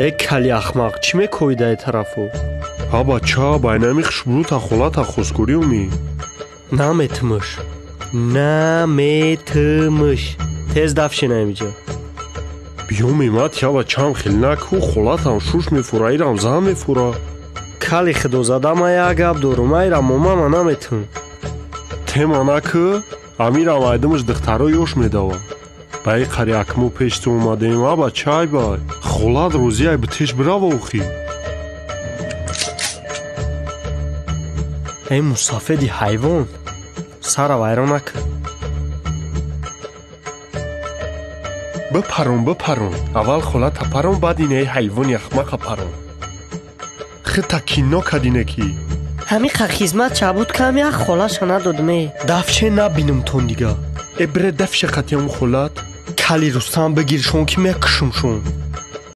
Э кали ахмақ, чӣ мекови дар тарафу? Ҳа бача, байнами хушбурута холата хостгорӣ умӣ. Наметимуш, наметимуш, тез дафшена имиҷа. Биёми мат я бачаам, хел наку, холатам шуш мефура, ирам зан мефура. Кали худозада, ма як гап дорум, айра момама наметум. Тема наку, амирам айдимаш духтаро ёш медава. Ба и қари акмо пеш ту омадем, а бача, ай бай. Холат розӣ ай, битеш бирава охи. Эй мусафеди ҳайвон, сара вайрон накун. Бипарон, бипарон, аввал холата парон, баъд инаи ҳайвони ахмақа парон. Хита кино кадине ки. Ҳамиқа хизмат чабуд кам як холаша надодме. Дафше набинумтон дига. Э, бире дафше қатиам холат. Кали Рустам, бигиршон ки мекушумшон.